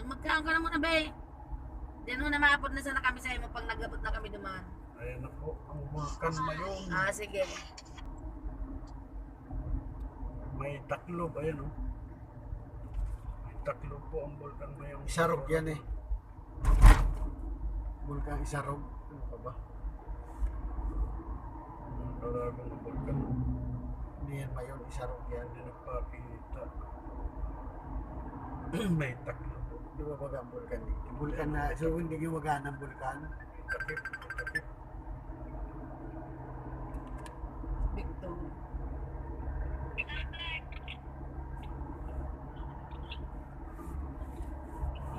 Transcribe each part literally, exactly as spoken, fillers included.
Magkaon ka na muna, be. Diyan ho na maabot na sana kami sa imo pag nag-abot na kami duman. Ayan na po, ang Bulkan Mayon. Ah, sige. May taklob, ayan, oh. May taklob po ang Bulkan Mayon. Isarog yan, eh. Bulkan Isarog. Ano ka ba? Ang kalaban ng Bulkan. Hindi yan Mayon, Isarog yan. Hindi nagpakita. May taklob. Di ba baga ang Bulkan, eh? Yung Bulkan na, so hindi yung magana ang Bulkan. Takip, takip. Victor.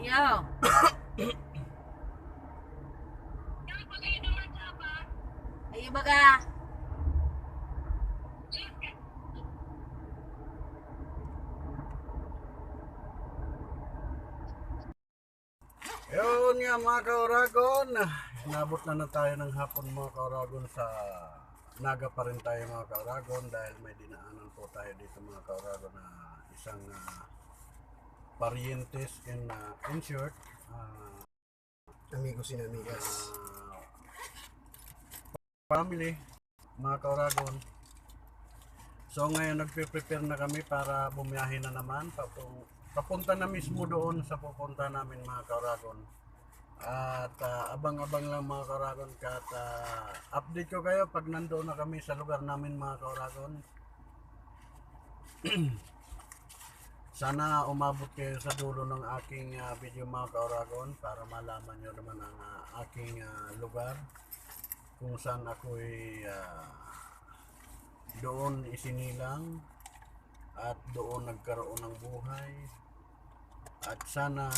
Yo. Ayo baga. Yun nga, mga kauragon, inabot na na tayo ng hapon, mga kauragon, sa Naga pa rin tayo, mga kauragon, dahil may dinaanan po tayo dito, mga kauragon, na isang ah, parientes in, ah, in short, ah, Amigos and amigas. Ah, family, mga kauragon. So ngayon nagpe-prepare na kami para bumiyahe na naman papung-, papunta na mismo doon sa pupunta namin, mga kauragon. At ah, abang-abang lang, mga kauragon, kat ah, update ko kayo pag nandoon na kami sa lugar namin, mga kauragon. Sana umabot kayo sa dulo ng aking ah, video, mga kauragon, para malaman nyo naman ang ah, aking ah, lugar kung saan ako'y ah, doon isinilang at doon nagkaroon ng buhay. At sana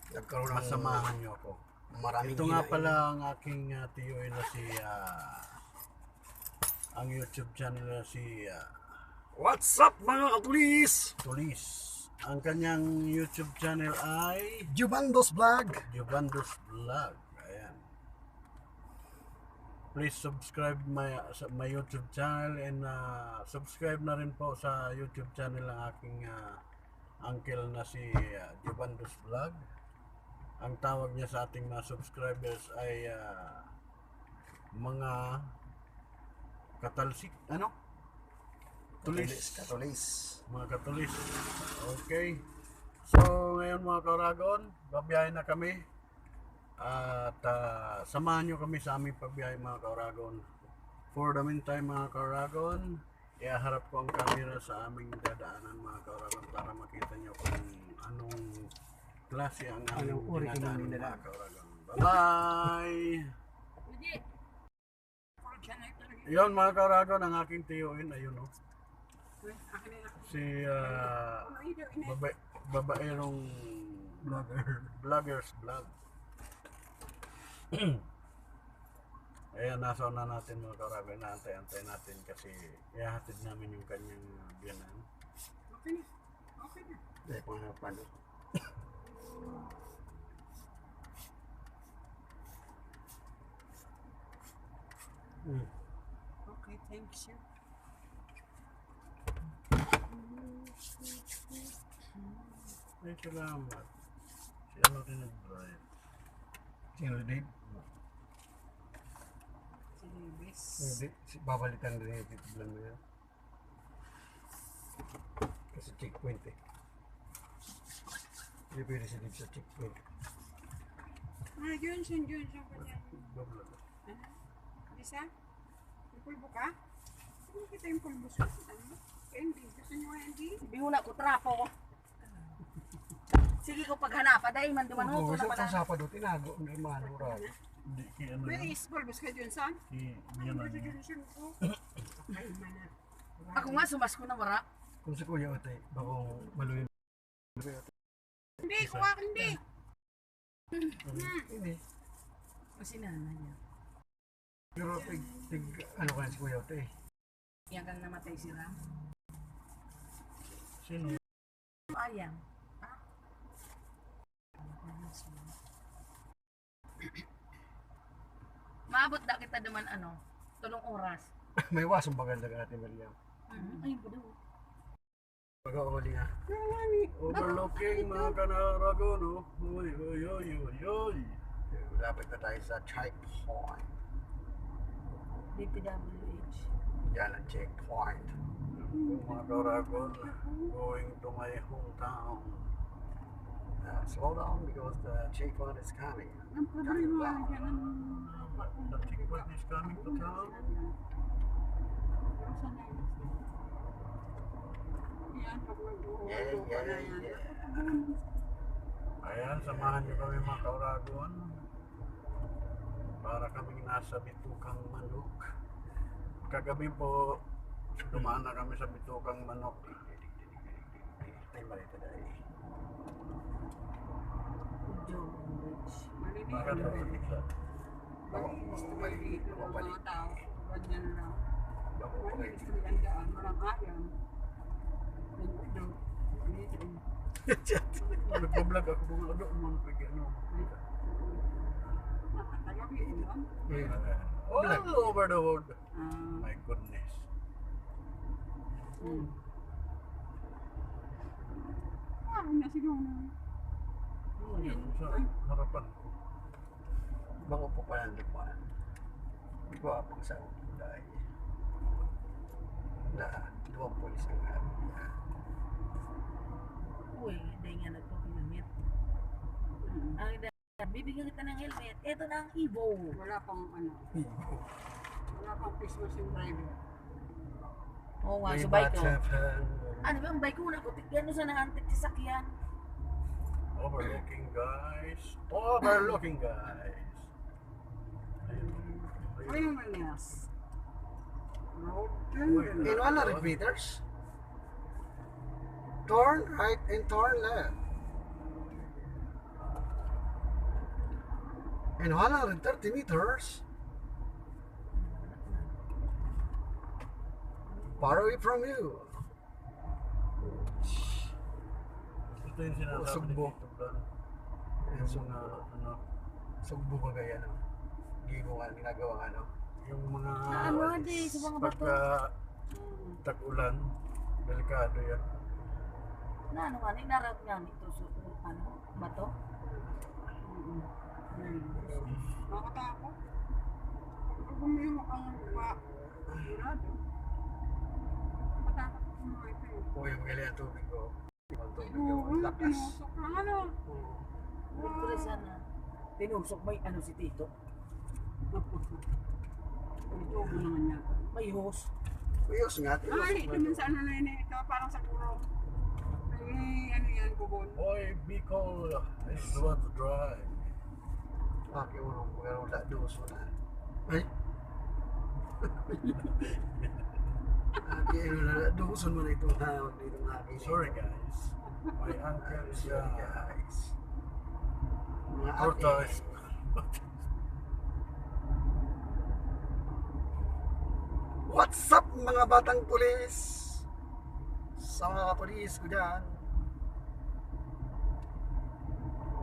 Nagkaroon ng masamahan nyo ako. Maraming Ito nga hinaing. Pala ang aking ah, tiyuhin na si ah, ang YouTube channel na si ah, What's up, mga katulis? Tulis. Ang kanyang YouTube channel ay Jubandos Vlog. Jubandos Vlog. Ayan. Please subscribe my sa my YouTube channel and ah, subscribe na rin po sa YouTube channel ng aking ah, uncle na si ah, Jubandos Vlog. Ang tawag niya sa ating mga subscribers ay ah, mga katalsik, ano? Tulis. Katulis. Mga katulis. Okay. So, ngayon, mga kauragon, babiyahe na kami. At ah, samahan nyo kami sa aming pagbiyahe, mga kauragon. For the meantime, mga kauragon, ihaharap ko ang camera sa aming dadaanan, mga kauragon, para makita nyo kung anong klase ang aming Anong uri ng dinadaanan, dinadaanan. Mga kauragon. Bye-bye! Yun, mga kauragon, ang aking tiyuhin, ayun, oh. Si ah, babae, babaerong Vlogger. Vloggers vlog. Ayan, nasa una natin, mga kauragon, inaantay-antay natin kasi ihahatid namin yung kanyang ah, biyanan. Okay na. Okay na. Eh, pangharapan, oh. Hmm. Okay, thank you. Ay, salamat. Si ano din nag-drive? Si Dave? Si Luis. Hindi, si, babalikan rin yung titulan mo yan. Kasi checkpoint eh. Hindi pwede si Dave sa checkpoint. Ah, Johnson, Johnson pa dyan. Ano? Bisa? May pulbo ka? Hindi kita yung pulbo sa ano? Hindi. Gusto nyo nga hindi? Bihuna ko, trapo. Sige ko paghanapan. Dahil man duman Oo, ko na sa pala. Sa Sabado, tinago ang hermano, rabi. Hindi, kaya ano May yan? Is pulbos ka, Johnson? Ki-, yan Ano ang si Johnson ko? Ay, mana. Ako nga, sumas ko na mara. Kung si Kuya Ote, baka maluhin. Hindi, kuha ko, hindi. Hmm. Hindi. Kasi nanay niya. Pero tig, tig, ano ka si Kuya Ote? Yan kang namatay si Ram. Sino? Ayang. Ah? Maabot na kita duman, ano, tulong oras. May wasong baganda ka, Ate Maria. Mhm. Ayun pa daw. Mag-uuli na. Overlooking, mga kanarago, no? Uy, uy, uy, uy, uy. Lapit na tayo sa checkpoint. D P W H. Yan ang checkpoint. Mga karago, going to my hometown. Uh, slow down because the checkpoint is coming. Ang problema, yan ang The checkpoint is coming to town. Yan, pag mag-uwi Yeah, ka na yeah, yan. yeah. Ayan, samahan niyo kami, mga kauragon. Para kaming nasa bitukang manok. Kagabi po, dumaan na kami sa bitukang manok. Ay, mali ka dahil. Joe Bridge. Bakit daw sa bigla? Bako, gusto pa rin. Bako pa rin. Ganyan lang. Bako pa rin. Gusto nila ang daan, walang ayam. Nag-udo. Nag-vlog ako, mga udo, mga pag ano. Nakatagabi, yun lang. Yeah. All over the world. Ah. My goodness. Hmm. Ah, na siguro. Ano yan? Sa harapan ko. Bako po pala ang lupa. Di ba, pag sa dahil na duwang pulis ang ano niya. Uy, hindi nga nagpapinamit. Mm. Ang Bibigyan kita ng helmet. Eto na ang Evo. Wala pang ano. Wala pang Christmas yung driver. Oo nga, May subay ko. Ano ba ang bike ko? Nakutik yan sa naantik sa sakyan. Overlooking, guys. Overlooking, guys. Ayun. Ayun naman, yes. Road. In one hundred meters, turn right and turn left. In one hundred thirty meters, far away from you. Ito yung sinasabi ni Tito Blan. Yung mga, ano, Sugbo ba kaya, no? Hindi mo nga ginagawa, ano? Yung mga Naano, hindi, sa mga bato. Pagka tag-ulan, delikado yan. Na ano nga, ninarag nga nito sa ano, bato? Mm. Nakakatakot. Pag gumiwa kang lupa, sigurado. Matakot ang mga ito eh. Uy, magaling ang tubig ko. Ang tubig ko, ang lakas. Tinusok lang ano. Oo. Tinusok, may ano si Tito. Ito, ano naman yan? May hose. May hose nga, tinusok. Ay, ito minsan ano na yun eh. Ito parang sa guro. May ano yan, bubon. Boy, Bicol, I just want to drive. Pakiulong ko, pero wala, duso na. Ay. Pakiulong na, duso mo na itong tawag dito, mga kaibigan. Sorry, guys. My uncle is, uh, Sorry, guys. Mga ate. What's up, mga batang pulis? Sa mga kapulis ko dyan.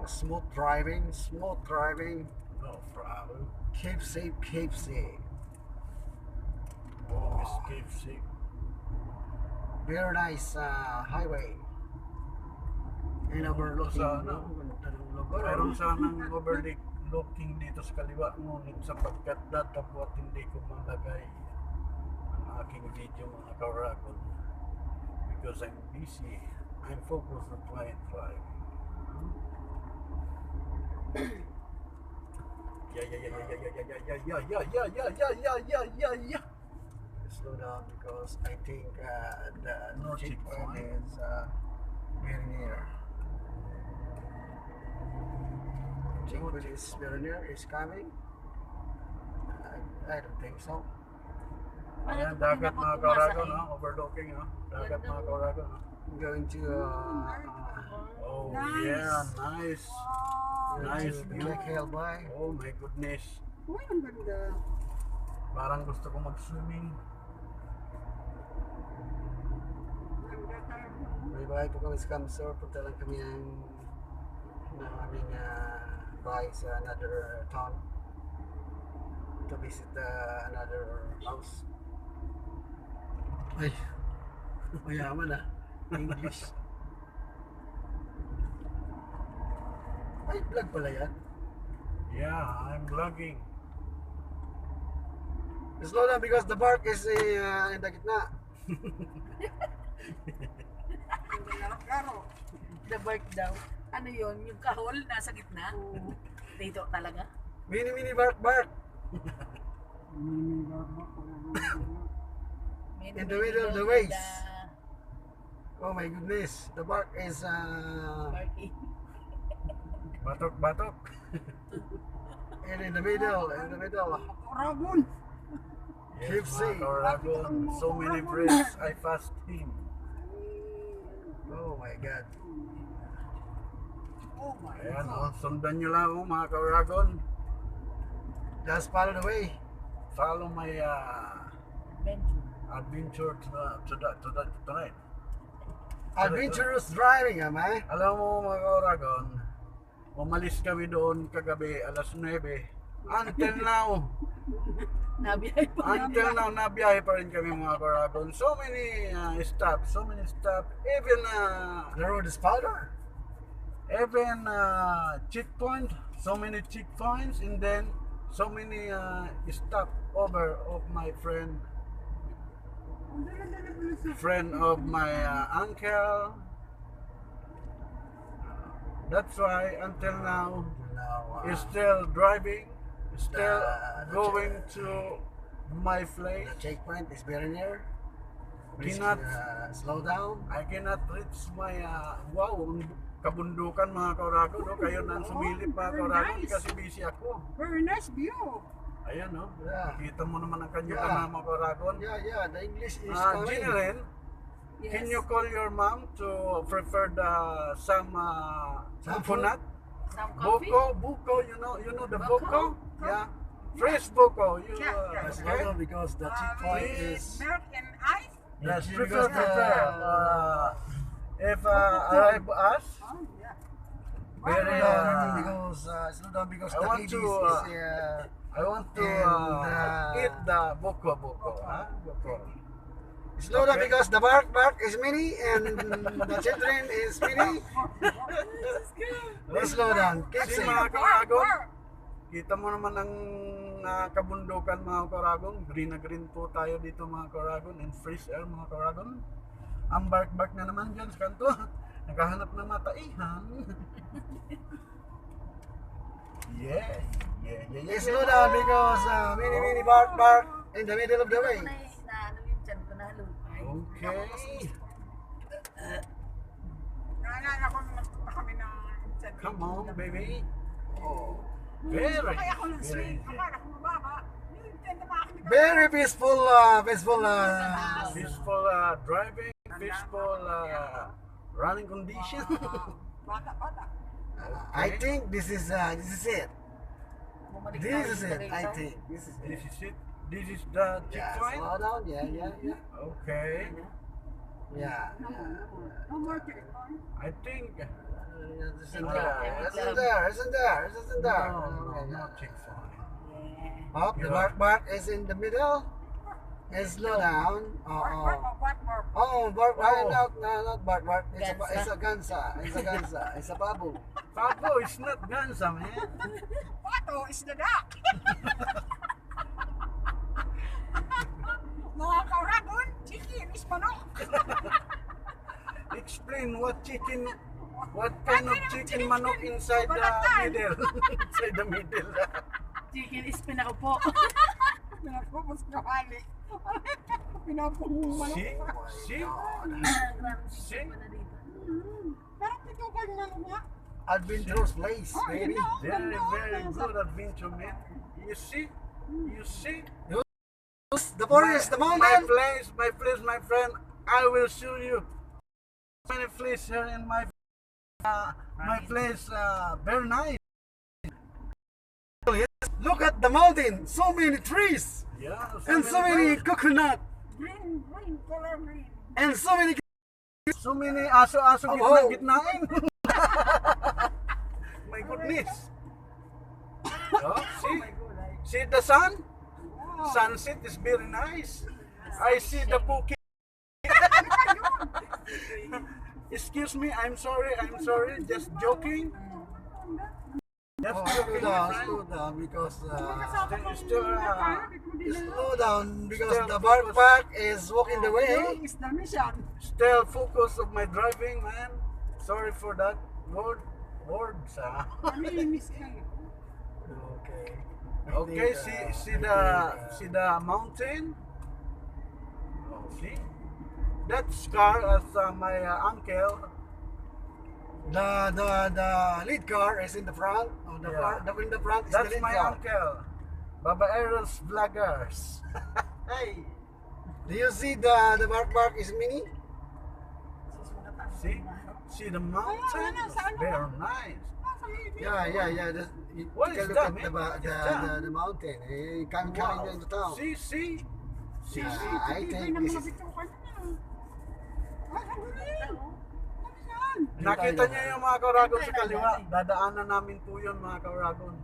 Smooth driving, smooth driving. No problem. Keep safe, keep safe. Always keep safe. Very nice, uh, highway. And overlooking, Sana. No? Ganda ng lugar. Mayroon sanang overlooking dito sa kaliwa, ngunit sapagkat dadapo at hindi ko malagay ang aking video, mga kauragon, because I'm busy. I'm focused on my drive. Yeah, yeah, yeah. Slow down because I think, uh, the No checkpoint checkpoint. Is, uh, very near. Checkpoint is very near, is coming. I, I don't think so. Ayan, dagat, mga kauragon, no? Overlooking, no? Dagat, mga kauragon, no? I'm going to, uh, uh, Oh, yeah, nice. Wow. Nice view. Black Hill Bay. Oh my goodness. Uy, ang ganda. Parang gusto ko mag-swimming. Ganda talaga. May bahay po kami sa Camsor. Punta lang kami ng, ng aming, ah, bahay sa another town to visit, ah, another house. Ay, mayaman, ah. English. Ay, vlog pala yan. Yeah, I'm vlogging. Slow down because the bark is uh, in the gitna. The bark daw. Ano yun? Yung kahol nasa gitna? Dito talaga? Mini mini bark bark. Mini In the middle of the ways. Oh my goodness, the bark is uh, Barky. Batok-batok. And in the middle, in the middle. Rabon! Keep Yes, safe. Mga Karagon, so many friends I passed him. Oh my God. Oh my Ayan, God. Oh, sundan nyo lang ako, mga Karagon. Just follow the way. Follow my uh, Benjo. adventure to the, to the, to the, tonight. Adventurous driving, am I? Alam mo, mga Karagon, umalis kami doon kagabi alas nuebe. Until now, Nabiyahe pa. until now, nabiyahe pa rin kami, mga Karagon. So many uh, stops, so many stops. Even uh, The road is powder. even uh, checkpoint, so many checkpoints, and then so many uh, stop over of my friend, friend of my uh, uncle. That's why until now Now, uh, is still driving, still Uh, going to my the place. Checkpoint is very near. Please Cannot- uh, slow down. I cannot reach my uh, wow, ang kabundukan, mga Karagon, no? Kayo na ang sumilip, mga Very Karagon, nice. Kasi busy ako. Very nice view. Ayan, no? Yeah. Kita mo naman ang kanyang Yeah. kanama, Karagon. Yeah, yeah, the English is Ah, coming. Jeneline, Yes. Can you call your mom to prepare the some uh, Some coconut? Some coffee? Buko, buko, you know, you know the Buko? buko? Yeah. Fresh buko. You, Yeah, uh, yeah. It's Okay. better because the Uh, checkpoint with is milk and ice? Yes, Yeah, prepare, because the- prepare. Uh, if uh, arrive us, Oh, yeah. very Yeah, uh, because uh, slow down because I the want kid to, is, is uh, uh, I want to and, uh, uh, eat the buko buko, huh? Buko. slow down Okay. Because the bark bark is many and the children is many. Let's slow down. Keep Si safe. mga Karagon, kita mo naman ang ah, kabundukan, mga Karagon. Green na green po tayo dito, mga Karagon, and fresh air, mga Karagon. Ang bark-bark na naman dyan sa kanto. Naghahanap ng mataihan. Yeah, yeah, yeah, yeah. Let's slow down because uh, many many bark bark in the middle of the way. Na, na, ano yung tiyan ko, nalupay. Okay. Naalala ko nung nagpunta kami ng tiyan ko. Come on, baby. Oh. Very, Kaya ako ng very, swing. Akala ko mababa. Yung tiyan ko, makakita. Very peaceful, uh, peaceful. Uh, peaceful uh, driving, peaceful uh, running condition. Bata, bata. I think this is uh, this is it. Bumalik This tayo is sa it. I later. think this is This it. Is it? This is the Yeah, checkpoint? Slow down. Yeah, yeah, yeah. Okay. Yeah. No, no, no. No more checkpoint. I think. Uh, it's in Ah. there. It's in there. It's in there. It's in there. No, no, Okay, no yeah. checkpoint. Yeah. Up, the Yeah. bark bark is in the middle. And slow down. Bark, bark, Oo. oh, bark, bark. Oh, bark bark, Oh. not, not, not bark bark. It's a, Gansa. it's a gansa. It's a gansa. It's a pabo. Pabo is not gansa, man. Pato is the duck. Mga Karagon, chicken is manok. Explain what chicken, what kind of chicken manok inside the middle. Inside the middle. Chicken is pinaupo. Pinapupos na kali. Pinapupos manok. See? See? Grabe, See? chicken na dito. Mm. Parang pitukan manok nga. Adventurous place, Oh, baby. yun na. Very, very good adventure, man. You see? You see? The forest, the My mountain. Place, my place, my friend. I will show you. Many place here in my uh, my place. Uh, very nice. Look at the mountain. So many trees Yeah. and so many coconut Green, green, color green. and so many. So many aso-aso Oh, gitna oh. Gitnain. My goodness. Oh, see? See the sun? Sunset is very nice. I see the bukid. Excuse me, I'm sorry, I'm sorry, just joking. Just Oh, slow joking, down, friend. Slow down because uh, Still, still, uh, slow down because Still the bar focus. Park is walking the way. Is the mission. Still focus of my driving, man. Sorry for that word. Words, ah. Kami, miss kayo. Okay. Okay, see, see the see the mountain. Oh, see that scar as uh, my uh, uncle. The the the lead car is in the front. Oh, the Yeah. front, the, in the front is That's the lead my car. Uncle. Baba Aaron's Vloggers. Hey, Do you see the the Park Park is mini? See, see the mountain. Ayan, saan Very ba? Nice. Yeah, yeah, yeah. Just, you What take a is look that, at man? the, ba- the, It's that. The, the mountain. Eh, coming coming Wow. into town. See, see, see, Yeah, see. I Hindi think naman this is nabitukan na. Ay, ang galing. Ano yan? Nakita niyo yung mga kauragon sa kaliwa? Dadaanan namin po yun, mga kauragon.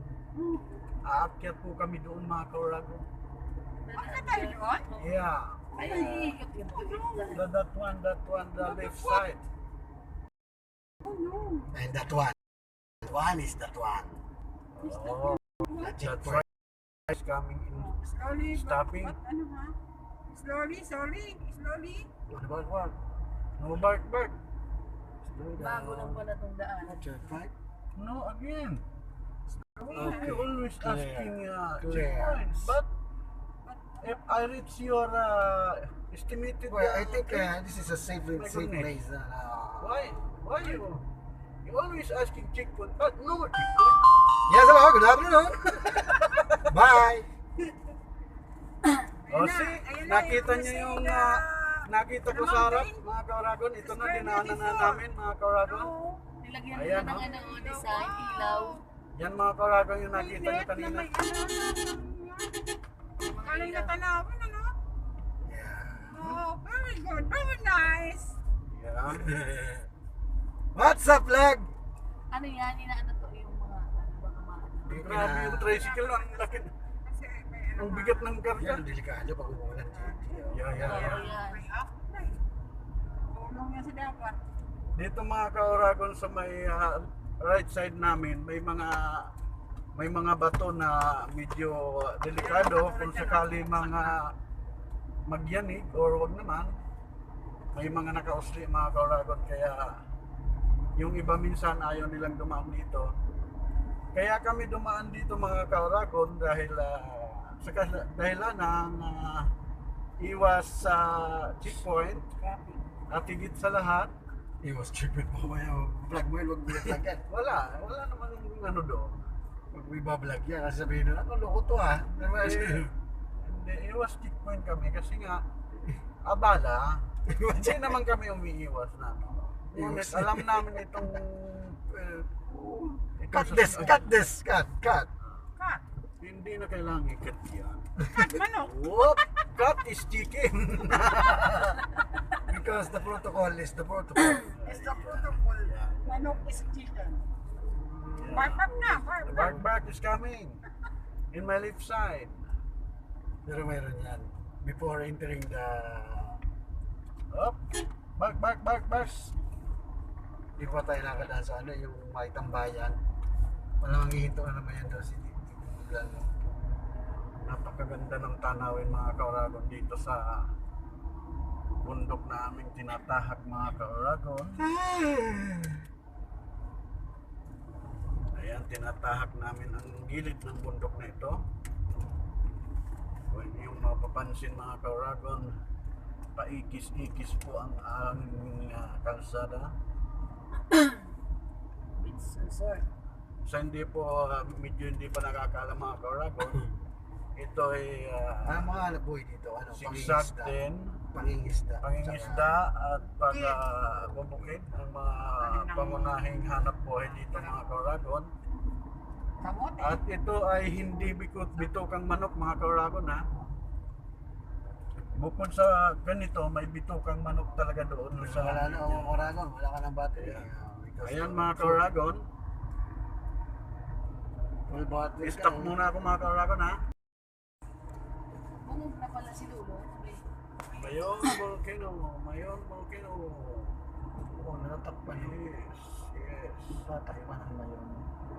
Aakyat po kami doon, mga kauragon. Ano tayo doon? Yeah. Ay, iikot yun. The, that one, that one, the left side. Oh, no. And that one. One is that one. Oh, That that's checkpoint. Right. Is coming in. Slowly, Stopping. But, ano ha? Slowly, slowly, slowly. What about what? No bark, bark. Slow Bago lang down. Pala itong daan. Checkpoint. No, again. Okay. You always Clear. Asking uh, Clear. Checkpoints. But if I reach your uh, estimated Well, I uh, think uh, this is a safe, My safe goodness. Place. Uh, Why? Why you? You always asking checkpoint, but no checkpoint. Yes, hello. Good afternoon. Bye. Oh, see, nakita niyo yung uh, nakita ko sa harap, mga kauragon. Ito na, dinaanan na namin, mga kauragon. Nilagyan Ayan, nila ng oh. Ano, design, ilaw. Yan, mga kauragon, yung nakita niyo kanina. Galing na tanawan, ano? Yeah. Oh, very good. Very nice. Yan. What's up, lag? Ano yan? Inaano to yung mga ano ba kumain? Grabe yung tricycle, ang laki. Kasi may ano Ang bigat ng karga. Yan, delikado pag umuulan. Yeah, yeah, Ano yeah. yan? May up na eh. Tulong niya sa dapat. Dito, mga kauragon, sa may ah, right side namin, may mga may mga bato na medyo delikado kung sakali mga magyanig or wag naman. May mga nakausli, mga kauragon, kaya yung iba minsan ayaw nilang dumaan dito. Kaya kami dumaan dito, mga kauragon, dahil ah, sa kas- dahilan ng ah, iwas sa checkpoint at higit sa lahat, Iwas checkpoint mo. Vlog mo yun, huwag mo yung vlog yan. wala, wala namang ano doon. Huwag mo ibablog yan. Kasi sabihin nila, ano, loko to ha. Pero Eh, Hindi, iwas checkpoint kami kasi nga, abala, hindi naman kami umiiwas na. No? Ngunit Iwas. Alam namin itong... eh, Cut this, cut this, cut, cut. Cut. Hindi na kailangan i-cut yan. Cut manok. What? Cut is chicken. Because the protocol is the protocol. It's the protocol. Manok is chicken. Bark, bark na. Bark, The bark. bark bark is coming. In my left side. Pero mayroon yan. Before entering the... Up. Bark, bark, bark, bark. Di pa tayo nakadaan sa ano, yung may tambayan. Walang hihinto na naman yan daw si Tito. Wala na. Napakaganda ng tanawin, mga kauragon, dito sa bundok na aming tinatahak, mga kauragon. Ayan, tinatahak namin ang gilid ng bundok na ito. Kung inyong mapapansin, mga kauragon, paikis-ikis po ang aming ah, kalsada. It's so short. Sa hindi po, ah, medyo hindi pa nakakaalam, mga kauragon, ito ay ah, Ang mga hanap buhay dito, ano, zigzag pangingisda. Din, Pangingisda. pangingisda at pag ah, bubukid ang mga pangunahing hanap buhay dito, mga kauragon. Kamote. At ito ay hindi bikot bitukang manok, mga kauragon, ha. Bukod sa ganito, may bitukang manok talaga doon sa Wala na, oh, wala na, wala ka ng battery. Ayan. Ah, because Ayan, mga kauragon, Full battery ka, stop oh. Muna ako, mga kauragon, ha. Bumog na pala si Lolo. Ano ba yun? Mayon Volcano, Mayon Volcano. Oh, natatakpan. Yes, yes. Natatakpan ang Mayon.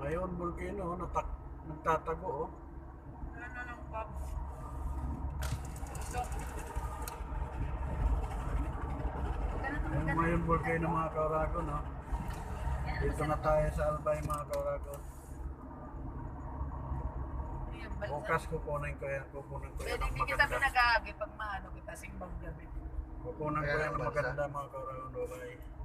Mayon volcano, natak nagtatago, oh. Ano nang pop? So, Yung Mayon volcano, mga kauragon, no? Dito na tayo sa Albay, mga kauragon. Bukas kukunin ko yan, kukunin ko yan Pwede ng hindi kita maganda. Pinag-aagi pag maano kita simbang gabi. Kukunin ko Kaya yan ng ang bansa. Maganda, mga kauragon. Bye-bye.